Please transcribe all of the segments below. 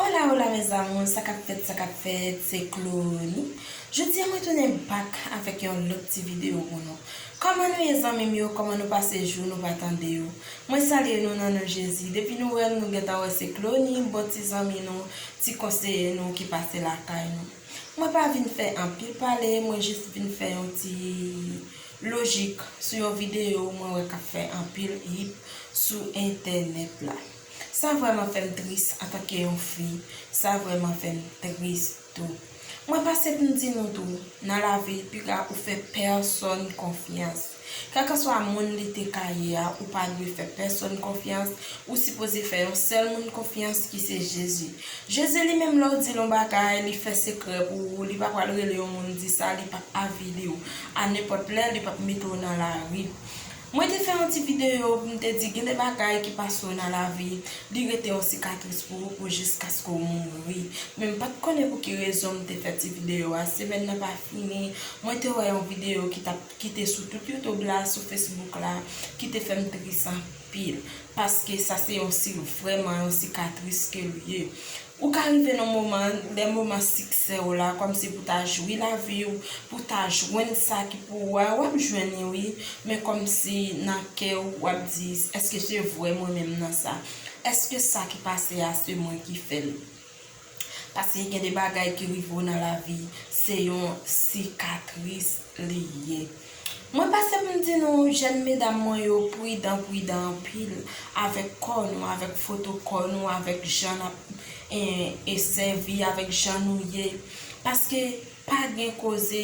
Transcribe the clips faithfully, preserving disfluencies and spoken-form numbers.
Hola, hola, mes amours, sa k ap fèt, sa k ap fèt, se Clony. Jodi a mwen tounen back avèk yon lòt ti videyo pou nou. Kòman nou ye, zanmi m yo? Kòman nou pase jou nou pa tande yo? Mwen salye nou nan non Jezi. Depi nou wè m, nou gentan wè se Clony, bon ti zanmi nou, ti konseye nou ki pase lakay nou. Mwen pa vin fè anpil pale, mwen jis vin fè yon ti lojik sou yon videyo mwen wè k ap fè anpil hit sou entènèt la. Sa vrèman fè m tris antanke yon fi, sa vrèman fè m tris tou. Mwen pase pou m di nou tou, nan lavi, piga ou fè pèsòn konfyans. Kèlkanswa moun li te ka ye a, ou pa dwe fè pèsòn konfyans, ou sipoze fè yon sèl moun konfyans ki se Jezi. Jezi li menm lè w di l yon bagay, li fè sekrè pou ou, li pa pral rele yon moun di sa, li p ap avili w. A nenpòt lè, li p ap mete w nan lari. Mwen te fè yon ti videyo pou m te di gen de bagay ki pase w nan lavi, li rete yon sikatris pou ou pou jiskaske w mouri. Men m pa t konnen pou ki rezon m te fè ti videyo a. Semèn nan pa fini, mwen te wè yon videyo ki t ap kite sou tout YouTube la, sou Facebook la, ki te fè m tris anpil. Paske sa se yon si, vrèman yon sikatris ke l ye. Ou ka rive nan moman, de moman siksè w la, kòmsi pou ta jwi lavi w, pou ta jwenn sa ki pou ou a, w ap jwenn li wi, men kòmsi nan kè w, w ap di, èske se vre mwen menm nan sa? Èske sa ki pase a se mwen ki fè l? Paske gen de bagay ki rive w nan lavi, se yon sikatris li ye. Mwen pase pou m di nou, jèn medam mwen yo, pridan, pridan anpil avèk kò nou, avèk foto kò nou, avèk jan n ap, e, e, sèvi, avèk jan nou ye. Paske pa gen koze,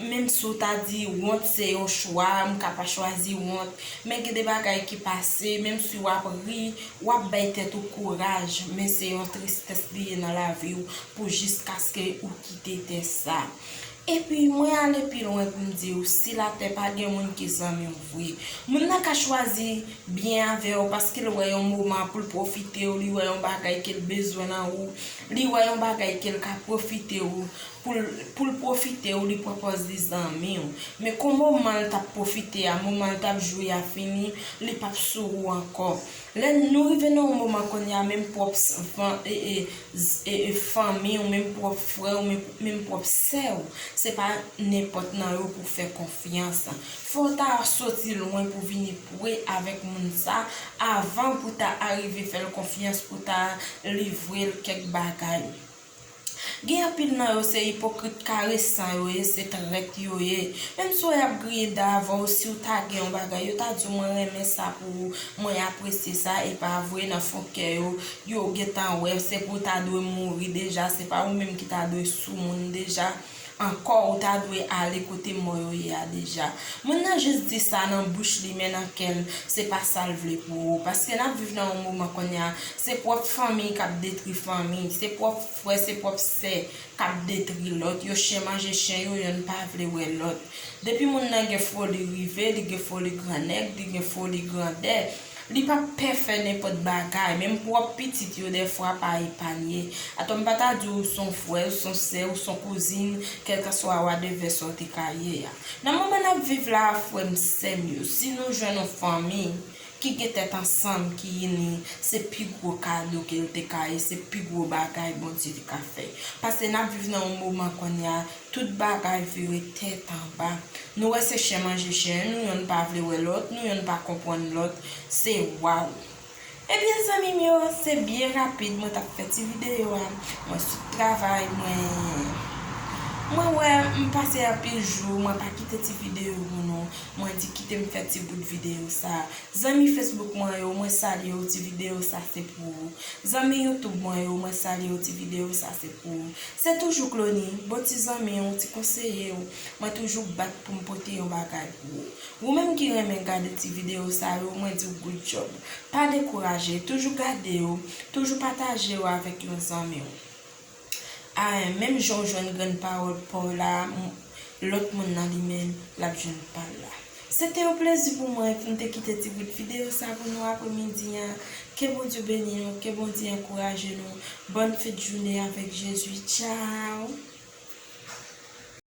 menm si w ta di wont se yon chwa, m ka pa chwazi wont, men gen de bagay ki pase, menm si w ap ri, w ap bay tèt ou kouraj, men se yon tristès li ye nan lavi w pou jiskaske ou kite tè sa. Epi, mwen ale pi lwen pou m di w, si latè pa gen moun ki zanmi w vre, moun nan ka chwazi byen avè w paske l wè yon moman pou l pwofite w, li wè yon bagay ke l bezwen nan ou, li wè yon bagay ke l ka pwofite w, pou l, pou l pwofite w, li pran pòz li zanmi w. Men kon moman l t ap pwofite a, moman l t ap jwi a fini, li p ap sou ou ankò. Lè nou rive nan yon moman kounye a, menm pwòp s-, van-, e, e, z-, e, e, fanmi w, menm pwòp frè w, menm, menm pwòp sè w, se pa nenpòt nan yo pou w fè konfyans. Fò w ta soti lwen pou vini pre avèk moun sa, avan pou ta arive fè l konfyans, pou ta livre l kèk bagay. Gen anpil nan yo se ipokrit karesan yo ye, se trèt yo ye. Menm si w wè y ap griyen dan avè w, si w ta gen yon bagay, yo ta di w, "Mwen renmen sa pou ou, mwen apresye sa," e pa vre, nan fon kè yo, yo gentan wè, se pou w ta dwe mouri deja, se pa ou menm ki ta dwe sou moun deja. Ankò, ou ta dwe ale kote mò yo ye a deja. Moun nan jis di sa nan bouch li, men nan kè l, se pa sa l vle pou ou. Paske n ap viv nan yon moman kounye a, se pwòp fanmi k ap detwi fanmi, se pwòp frè, se pwòp sè k ap detwi lòt. Yo chen manje chen yo, yonn pa vle wè lòt. Depi moun nan gen foli rive, li gen foli grannèg, li gen foli grandè, li p ap pè fè nenpòt bagay. Menm pwòp pitit yo dèfwa pa epanye. Atò m pa ta di w s on frè, s on sè, s on kouzin, kèlkanswa wadevè sa w te ka ye a. Nan moman n ap viv la a, frè m, sè m yo, si nou jwenn yon fanmi ki gen tèt ansanm, ki ini, se pi gwo kado ke l te ka ye, se pi gwo bagay Bondye te ka fè. Paske n ap viv nan yon moman kounye a, tout bagay vire tèt anba. Nou wè se chen manje chen, nou yonn pa vle wè lòt, nou yonn pa konprann lòt, se waw. Ebyen, zanmi m yo, se byen rapid mwen t ap fè ti videyo a. Mwen sot travay, mwen, mwen wè m pase anpil jou, mwen pa kite ti videyo pou nou. Mwen di kite m fè ti bout videyo sa. Zanmi Facebook mwen yo, mwen salye w, ti videyo sa se pou ou. Zanmi YouTube mwen yo, mwen salye w, ti videyo sa se pou ou. Se toujou Clony, bon ti zanmi w, ti konseye w. Mwen toujou bat pou m pote yon bagay pou ou. Ou menm ki renmen gade ti videyo sa yo, mwen di w good job. Pa dekouraje, toujou gade yo, toujou pataje yo avèk yon zanmi w. A, menm jan w jwenn grenn pawòl pa w la, m-, lòt moun nan li menm, l ap jwenn pa l la. Se te yon plezi pou mwen pou m te kite ti bout videyo sa pou nou apremidi a. Ke Bondye beni nou, ke Bondye ankouraje nou. Bòn fèt jounen avèk Jezi. Tchaw!